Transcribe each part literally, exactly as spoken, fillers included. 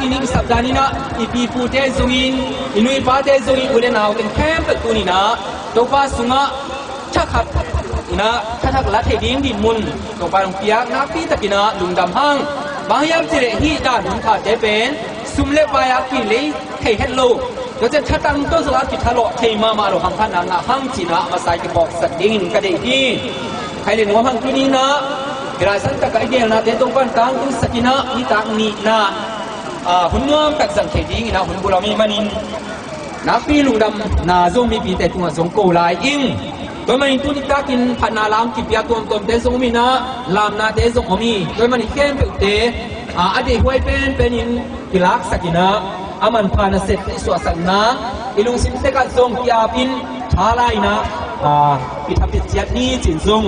I ning sapdan in ah, i pipute zongin, i nuipate zongin, u le nau teng khempeuh tuni in ah Topa sungah thakhat in ah, thathak la thei ding dinmun Topa hong piak, nakpi takin ah lungdam hang. Bang hiam cih leh hih dan hun phate pen sum le pai a kilei thei het lo. Tua ciang thatang tawh zong a kithalawh thei mahmah lo hang, phatna ngah hang ci-in ah a masa i kiphawksak dingin ka deih hi. Khai le nuam hang, tuni in ah hih lai santak ah i geelnate Topa'n tangtungsak in ah, nitak nihna, ah, hun nuam tak zang thei dingin ah hun bul om ahih manin, nakpi lungdamna zong mipite tungah zong ko lai ing. Tua ahih manin tuni takin phatna lam kipiak tuamtuamte zong om in ah, lamnate zong om hi. Tua ahih manin khempeuhte, ah, a deihhuai penpen in kilaksak in ah, a manpha nasep i suahsakna, i lungsim tek ah zong ki-ap in, tha la in ah, ah, i tha pit ciat ni ci-in zong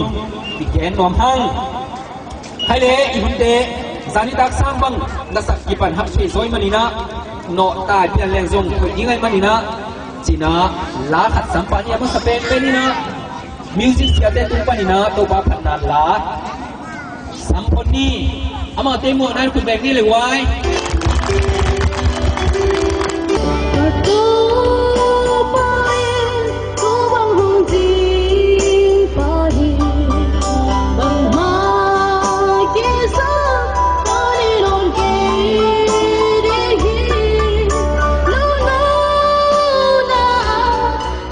i gen nuam hang. Khai le i hunte zan nitak sang bang lasak kipan hap thei zaw ahih manin ah, nawh tai pian leng zong koih ding ahih manin ah, ci-in ah la khat sam pah ni. A masa penpen in ah music siate tung panin ah Topa phatna la sam phot ni. Amaute muahna in khut beng ni le uai.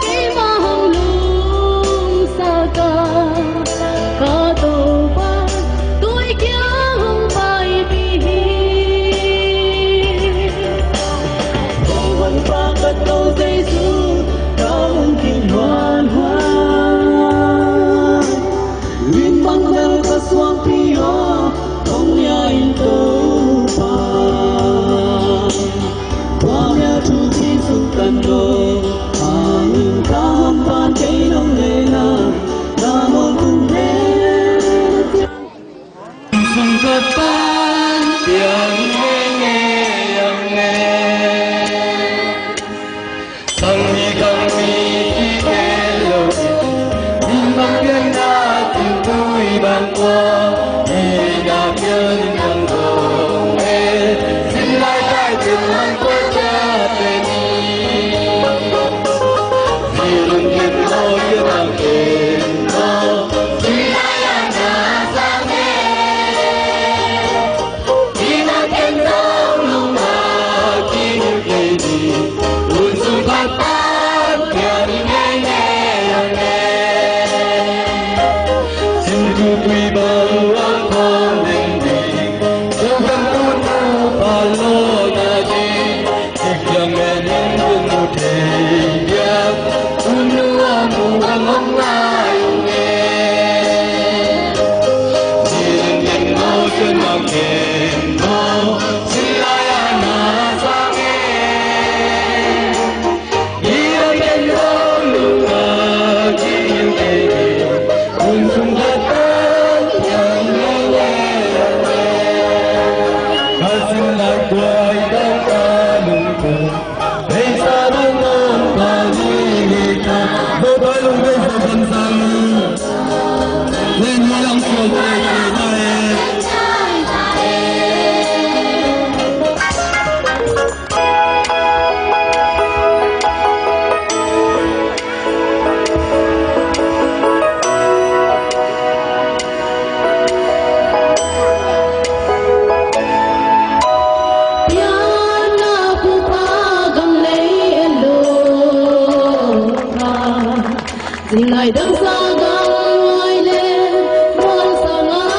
Keimah hong lungsak a, ka Topa tua i kiang hong paipih hi. Hong honpa ka Topa Jesu, ka lungkim huanhuan. Lim bang bel ka suangpi aw, hong ya in Topa. Kua mia thu cin suk kan lo, hangin ka hong pan kei nong lena, ka mong kung le. Sung ka pan piang nge nge ang nge. Sang mi kang mi ki ke lo, mi bang pian na tin tui bang kua, mi na pian bang dong e, sin lai kai tin bang kua kia te ni. Fi lung ken lo, ken bang ken lo, sin lai a na sang e. Lai dang sa gal lai le mual sa ngal.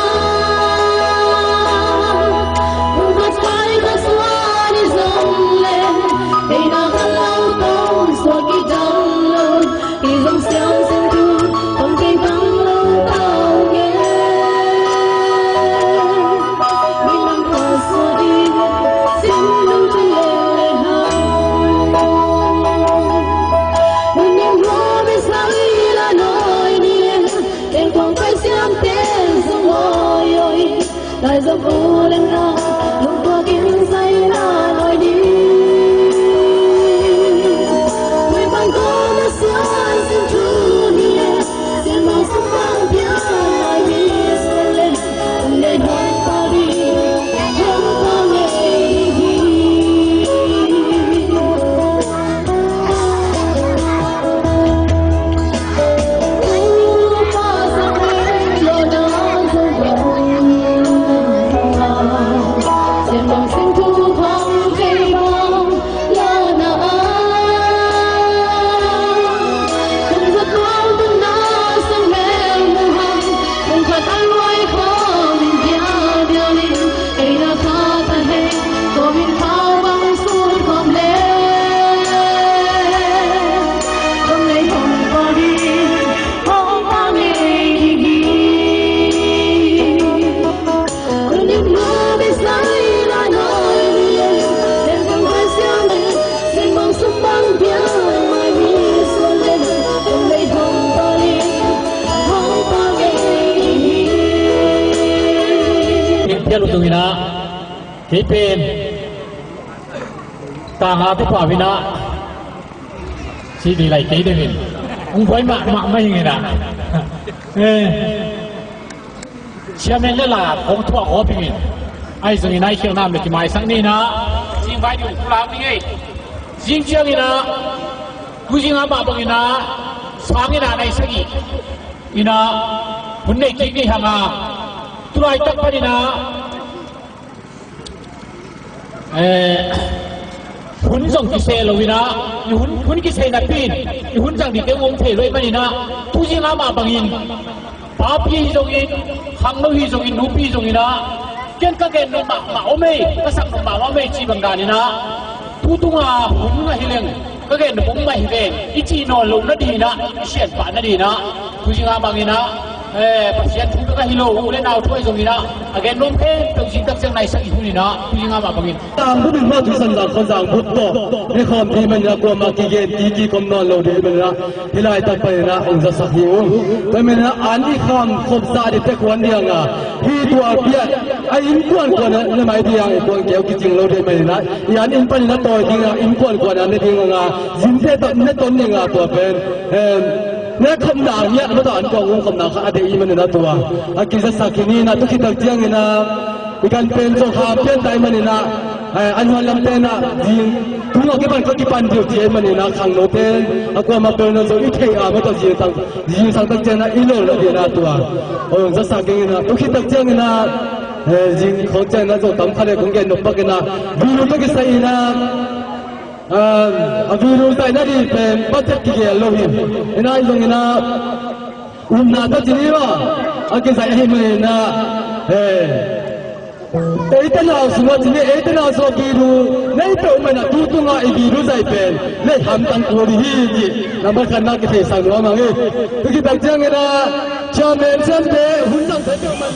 Hong khat pai khat suan i zong le, ei na khat lo tawng suak i dang lo. I zong siam sin tu, hong kei bang lo tau nge. Minam khat suak i sin nong tu le le hang. Hun ning hua be sa i la noi ni. Teng kuang pai siam teng zong oi oi. Lai zong u leng na, lungtuak in zai na noi ni. Hui bang ko na suan sin tu ni. Sin bang sung bang pian noi ni suan leng. Ung nei hong pa di, hong pa ngei hi. Kei pian uh tung in ah, kei pen tanga te pau in ah, si di lai kei deuh in, ung buai mahmah mah ing in ah. Eh. Chairman le la hong thuak hawp ing in. Ahi zongin ah i khialhna om le kimaisak ni in ah. Zing vai ding ung pulak ding ei. Zing ciangin ah, tu zing ah mah bangin ah, sang in ah nai sagih in ah, hun nei kik ni hang a, tu laitak panin ah, eh, hun zong kiseh lo in ah, i hun, hun kiseh napi in, i hun zang dingte om thei lo ahih manin ah, tu zing ah mah bangin, papi hi zongin, khangno hi zongin, nupi hi zongin ah, ken ka gen nop mahmah om ei, ka sak nop mahmah om ei, ci bang dan in ah, tu tung a hun a hi leng, ka gen nop om mah hi ve, i cih nawn loh nading in ah, i sianpah nading in ah, tu zing ah bangin ah, eh, Pasian thu bek ahi lo, u le nau thu ahi zongin ah, a gen nuam khempeuh zing tak ciang nai sagih hun in ah, tu zing ah mah bangin. Zang but in mah tu San Zang Khon Zang but tawh, ne khawm ding manin ah, kuamah kigen kik, kikhawm nawn lo ding manin ah, hih laitak panin ah hong zasak hi ung. Tua manin ah an i kham khop zah ding tek huan ding a, hih tua pian a innkuan kuan ah na mai ding a, i kuan keu kicing lo ding manin ah, i an inn panin ah tawi ding a, innkuan kuan ah ne ding a, zinte tawh ne ton ding a, tua pen, em, ne khopna ngiat mah tawh an kuan hong khopna kha a deih i hih manin ah tua a kizasak hi ni in ah, tu khit tak ciangin ah, i gan pen zong ham pian ta ahih manin ah, eh, an huan lam pen ah, zing tung a kipan ka kipan ding uh ci ahih manin ah, khangnote a kuamah pen zong i theih a mah tawh zing sang, zing sang tak ciangin ah i lolh nading in ah tua hong zasak ing in ah, tu khit tak ciangin ah, eh, zing khawng ciangin ah zong tam kha le kong gen nop pak in ah, Viru tawh kisai in ah, um, a Viru zaih nading pen budget kigel lo hi in ah, ahi zongin ah, upna tawh ci ni maw, a kizaih ahih manin ah, eh, eite nau sungah ci ni, eite nau sungah Viru nei peuhmah in ah, tu tungah i Viru zaih pen lei hamtang kul hi cih nambat khatna kitheisak nuam hang hi. Tu khit tak ciangin ah, chairman siamte hun zangte peuhmah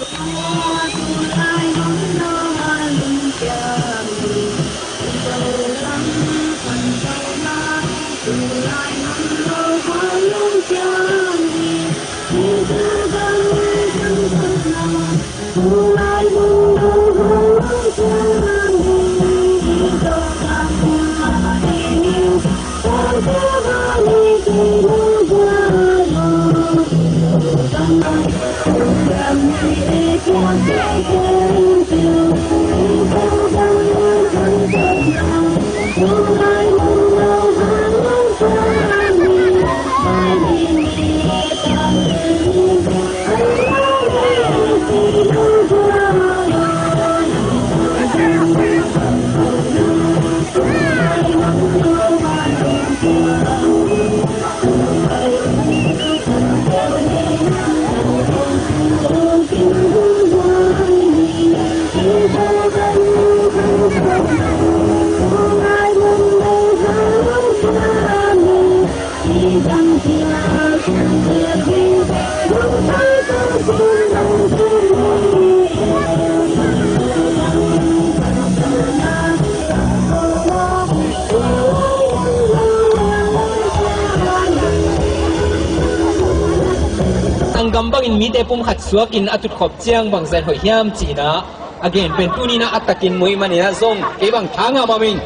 Tam bangin mite pum khat suakin a tutkhop ciang bangzah hoih hiam cihna a gen pen tuni-in a takin muh manin ah zong kei bang tha ngah mahmah ing.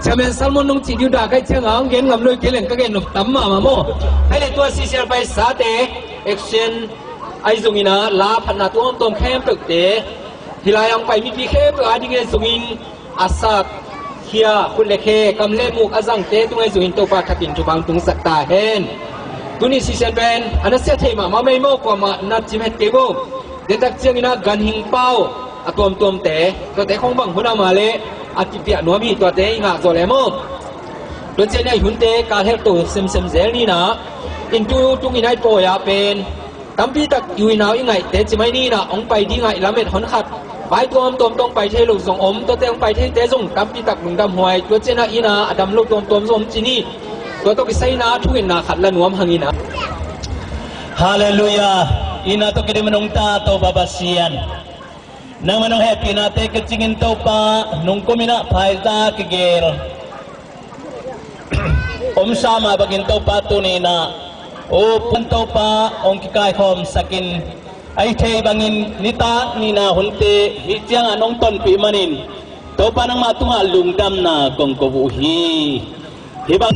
Chairman Salmon nong cih ding uh dah ka hih ciangin hong gen ngam lo hi, kei leng ka gen nop tam mahmah maw. Ahih leh tua C C R paisate, action ahi zongin ah la phatna tuamtuam khempeuhte, hih lai-ah hong pai mipi khempeuh adingin zong in a sak, khia, khut le khe, kam le muk a zangte tungah zong in Topa thakin thupha hong tungsak ta hen. Tuni C C R pen a nasia thei mahmah mai maw, kuamah na cim het kei bo. Tua tak ciangin ah ganhing pau a tuamtuamte, tuate khong bang hun a mah leh a kipiak nuam hi, tuate i ngah zawh leh maw. Tua ciangin ah i hunte kalhel to semsem zel ni in ah, inn tu tung in ah i pawi-a pen tampi tak i u i nau i ngaihte ci mai ni in ah, hong pai ding ah i lamet hon khat, vai tuamtuam tawh hong pai thei lo zong om, tuate hong pai theite zong tampi tak lungdamhuai, tua ciangin ah inn ah a dam lo tuamtuam zong om ci ni. Tua tawh kisai in ah thungetna khat la nuam hang in ah. Halleluiah. Inn ah tawh kidim nong ta Topa Pasian, nangmah nong hehpihnate kicingin Topa, nong kum in ah phaisa kigel omsa mah bangin Topa tuni in ah, o pun Topa hong kikaikhawmsak in, a hih theih bangin nitak nihna hunte hih ciangah nong tonpih manin Topa nangmah tungah lungdamna kong ko uh hi. Hih bang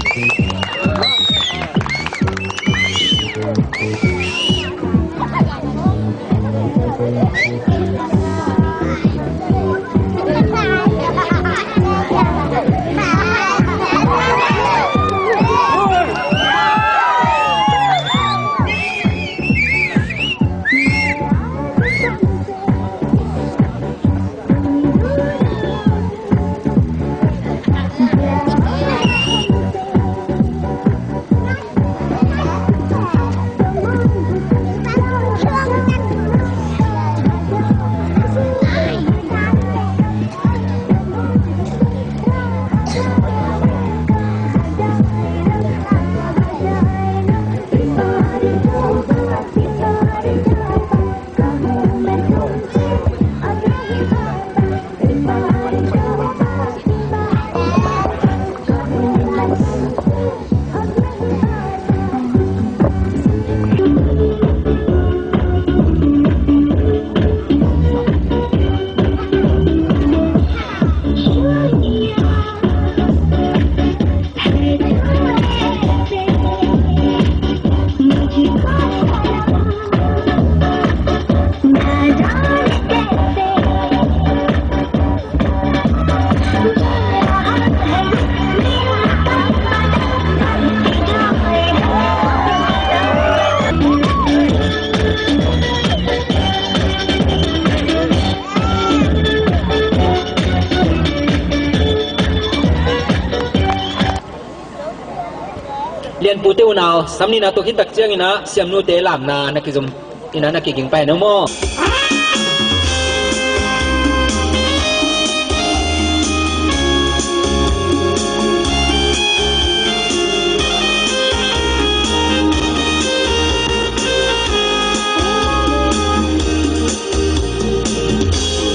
Lianpute unau, samlina tuk hi tak ciangin ah, siamnute lamna na kizom in ah na kiging pai na maw.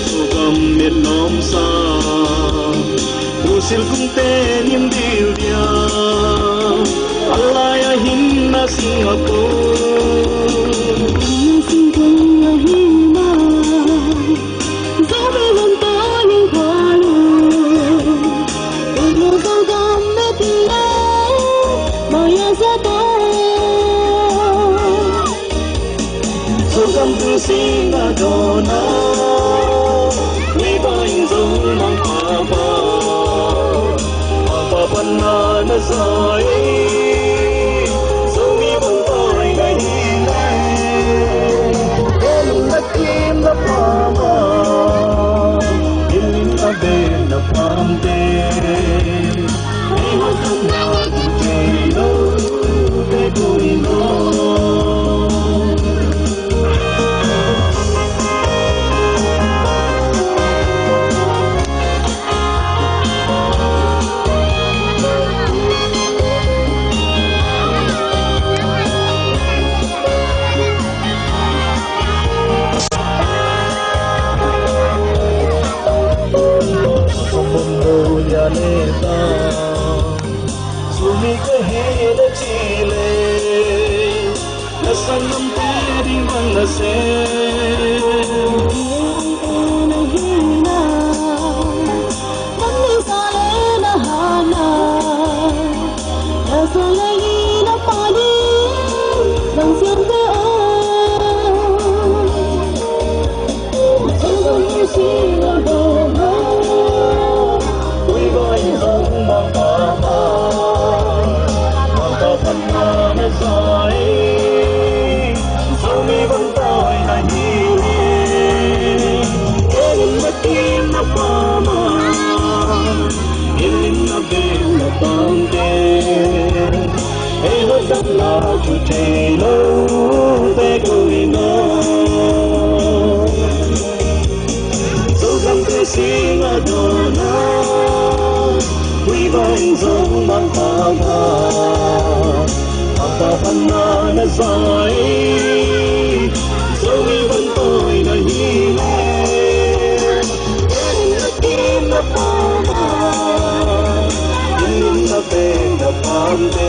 Sulgam met nawmsa, Tusil kungte nim dil dia, a lai a hin na sing a po. Na sing kung a hin a, Zomi hun ta ling kua lu. Ulu Zogam na ti la, maya za ta. Zogam tu sing a dona, mi bai zong mang papa, papa pan na na sai, zong mi bang bai na hi le, elum na kim na pama, elum na ben na pamte. Sumi ka hi na ci le, na sanggamte ding bang Zogam te sing a dona, hui bang zong mang pang ha, pang pa pan na na zai, so mi bang toi na hi le, in na kim na pa ma, in na pe na pam te.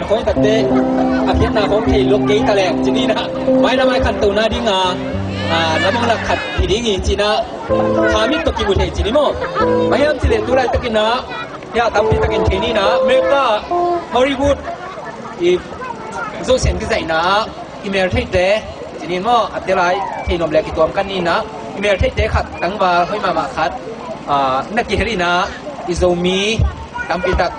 Kong takte a khiatna kong thei lok kei ta leng cini na, mai na mai khan to na ding a, a, na mong lak khat hi ding hi cina, kha mit to ki mu thei cini maw. Mai hiam cile tu lai takin a, ya tampi takin thei ni na, America, Hollywood, i zo sen ki zai na, i mel theite, cinin maw, a te lai, thei nuam le kituam kan ni na, i mel theite khat, tangval, hoi mahmah khat, a, na kihel ina, i Zomi, tampi tak,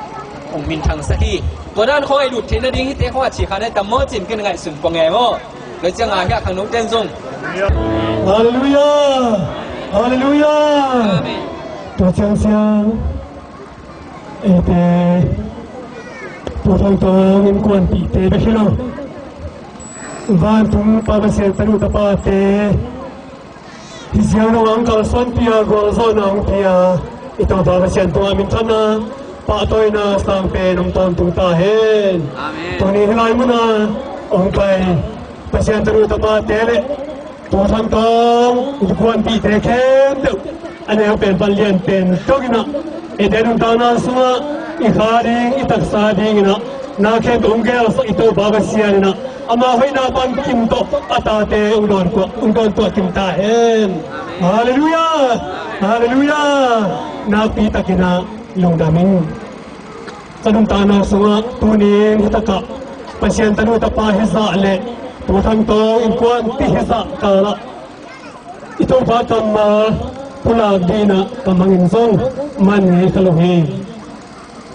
hong minthang sak hi. Tua dan khong ai lut theihna ding hite khong a chi khan ai tam maw cin ken ngaihsun pong e maw. Loi ciang a hiah khang nong ten zong. Halleluiah! Halleluiah! Amen. Tua ciang ciang. Eite, tua thangtawng innkuanpihte bek hi lo, vantung Pa Pasian tanu tapate, hi ziang lo ang kalsuanpih a gualzawhna hong pia i Topa Pasian tungah minthanna, pahtawina, sangpen hong tawntung ta hen. Amen. Tuni hih lai munah hong pai Pasian tanu tapate le tua thangtawng innkuanpihte khempeuh a neu pen pan lian pen dongin ah eite nuntakna sungah i kha ding i taksa dingin ah na khempeuh hong gelsak i Topa Pasian in ah ama hoihna bangkim tawh a tate hong dawntuah, hong dawntuah kim ta hen. Halleluiah! Halleluiah! Nakpi takin ah lungdam ing. Ka nuntakna sungah tunin hi takah Pasian tanu tapa hizah le tua thangtawng innkuanpih hizah kalah i Topa kammal pulak dinah ka mangin zong man ngei ka lo hi.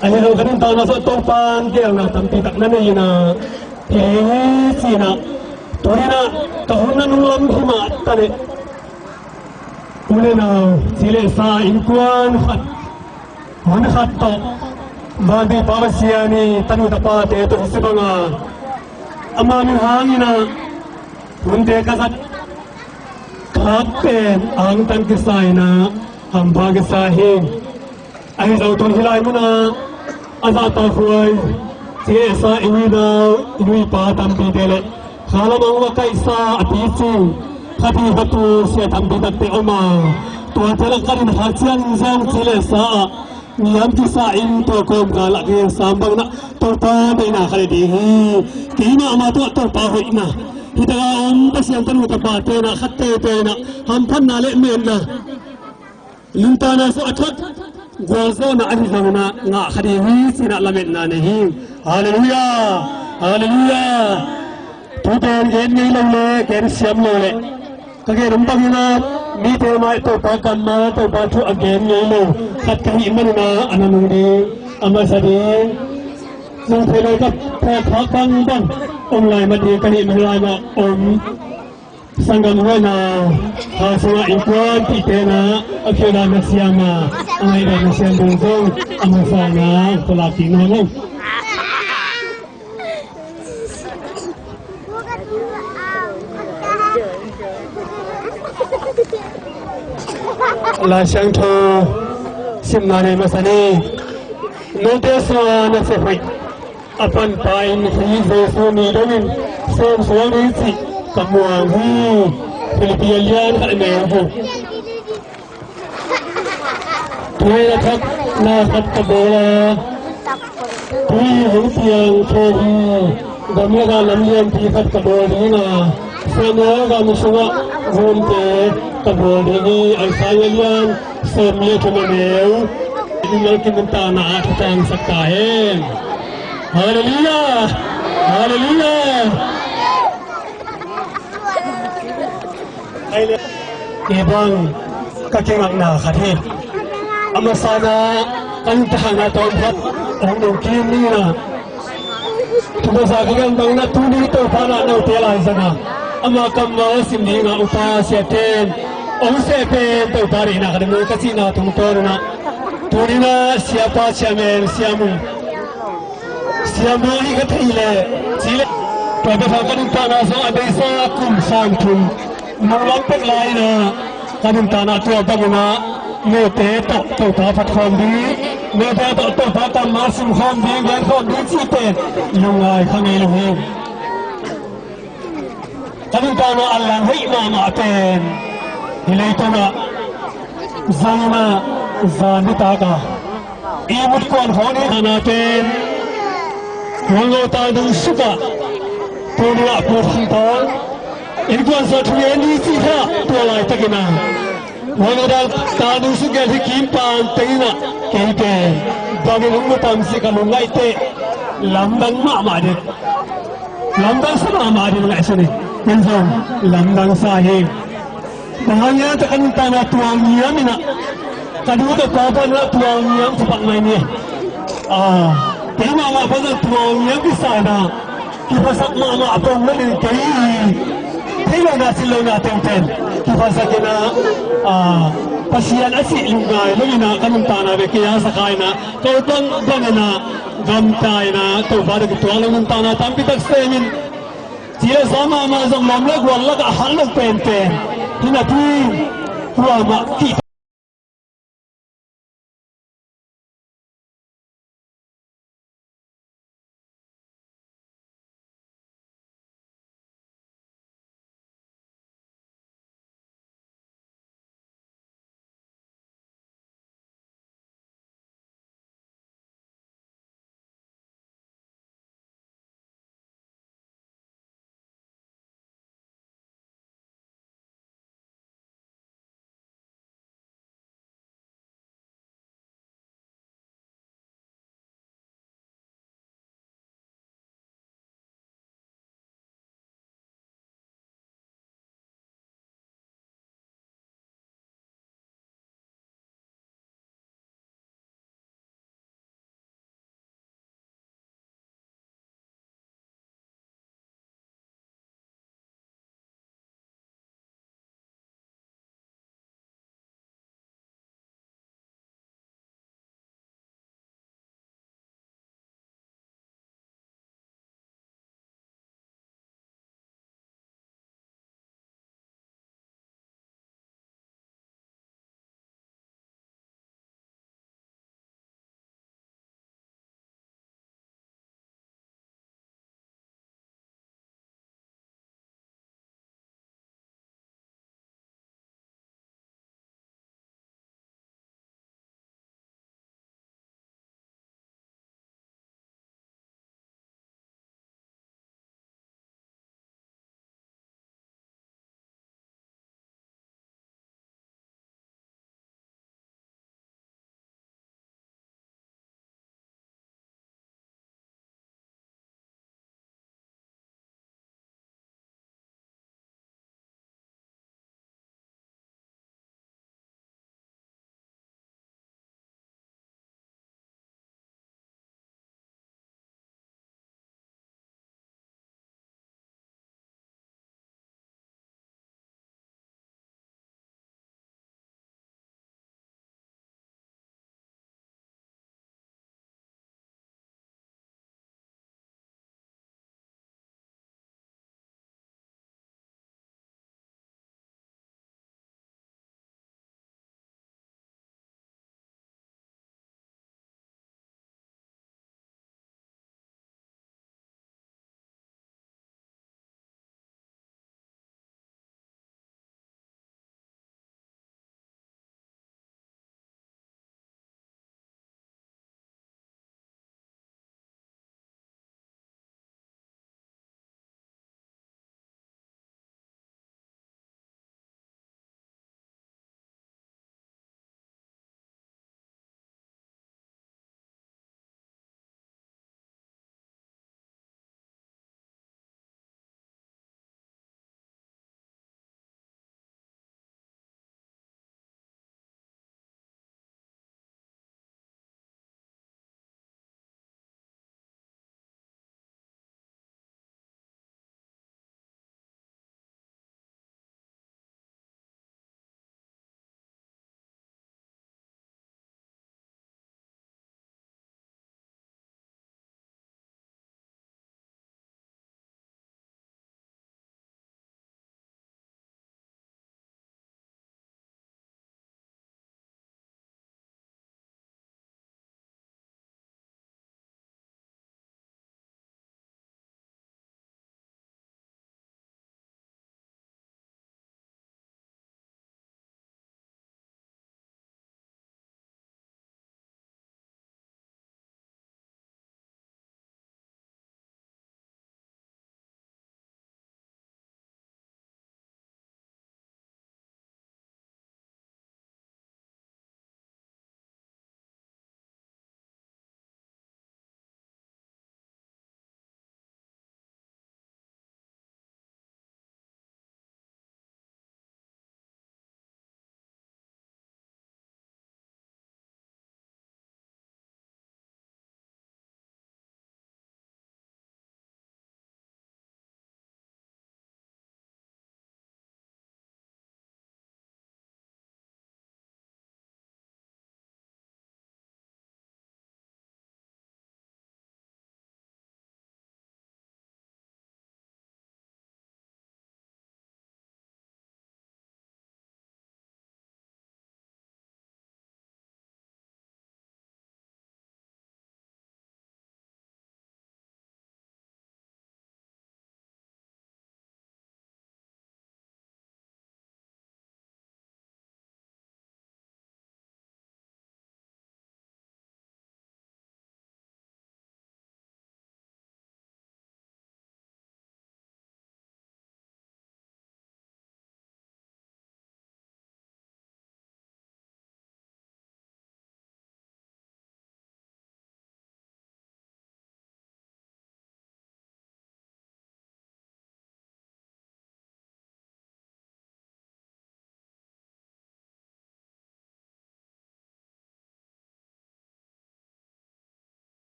Ahi lo ka nuntakna sungah Topa in geelna tampi tak na nei inah hi hi cinah tuninah ka hun a nunglam hi mah ta leh u le nau ci le sa innkuan khat hun khat tawh Vanpi Pa Pasian i tanu tapate tawh hi si banga ama min hangin ah hunte ka zat khak pen angtan kisa in ah hampha kisa hi. Ahi zong tun hih lai munah a zahtakhuai ci-esa i nuinau i nuipa tampite le khalam ang va kaihsa a pici khati khatu sia tampi takte om a, tuate lak kanin khak ciang zong ci le sa ah niam kisa in tua kawmkal ah kigen sam bangin ah Topa deihna khat i ding hi. Keimah mah tawh Topa hoihna hi taka om Pasian tanu tapate in ah khat teitei in ah hamphatna le metna nuntakna sung a thot gualzawhna ahi zongin ah ngah kha ding hi ci-in ah lametna nei hi. Halleluiah. Halleluiah. Tuten gen ngei lo le gen siam lo le ka gen om bangin ah mite mai Topa kammal Topa thu a gen ngei lo khat ka hih manin ah a na nung ding a masa ding nung thei lo ka phawk phak bangbang om lai mah ding ka hih man lai mah om. Sanggam huaina kha sungah innkuanpihte in ah a phial dan na siam a, a ngaih dan na siam ding zong a masa in ah ka lak kik nuam hi. Lai Siangtho simna nei masa ni. Note sungah na sep hoih a panpa in Khrih Jesuh mi dongin sem suak ni cih ka muang hi. Philippi a lian khat a neu guk. Tuai a thak na khat ka bawl a, tui hong piang khe hi. Gamlak a lam lianpi khat ka bawl ding a, Samuel gam sungah gumte ka bawl ding hi. Isaiah lian sawm le thum a neu. Mimal kin nuntakna ah thutangsak ta hen. Halleluiah! Halleluiah! Kei bang ka kingakna khat hi. A masa in ah ka nuntakna tawm khat hong dong kim ni in ah, thupha sa ka gen bangin ah tuni Topa in ah note lai zang a ama kammal sim ding a upa siaten hong seh pen Topa deihna khat ding ka cihna tungtawn in ah tuni in ah siapa siamen siamung siambawi ka thei leh ci leh tua biathak ka nuntakna sung a beisa kum sang thum nunglam pek lai in ah ka nuntakna tua bangin ah note tawh Topa phat khawm ding, note tawh Topa kammal sim khawm ding, gen khawm ding cihte lungngai kha ngei lo hi. Ka nuntakna a lang hoih mahmah pen hih leitungah zan in ah zan nitak a ihmut kuan khawng ni khana pen huanglo ta dong sukah tua dingah pu thangtang innkuan sawh thungen ni cih kha tua laitakin ah huanglo ta dong suk gen hi kim pan tengin ah kei pen bangin hong lutam cih ka lungngaih teh lamdang mahmah ding. Lamdang sa mahmah ding ngaihsun hi. Ken zong lamdang sa hi. Bang hang hiam cih leh ka nuntakna tualngiam in ah ka nu ka pa pan ah tualngiam thupak mai ni. Ah, kei mahmah pan zong tualngiam kisa in ah kiphasak mahmah pong manin kei thei lohna sin lohna tengteng kiphasak in ah, ah, Pasian a cih lungngai lo in ah ka nuntakna bek kei a sa kha in ah ka ut bangbang in ah gamta in ah Topa tawh kituak lo nuntakna tampi tak sem in ci le sa mahmah zong lawm le gual lakah hal lo penpen hi napi kuamah kih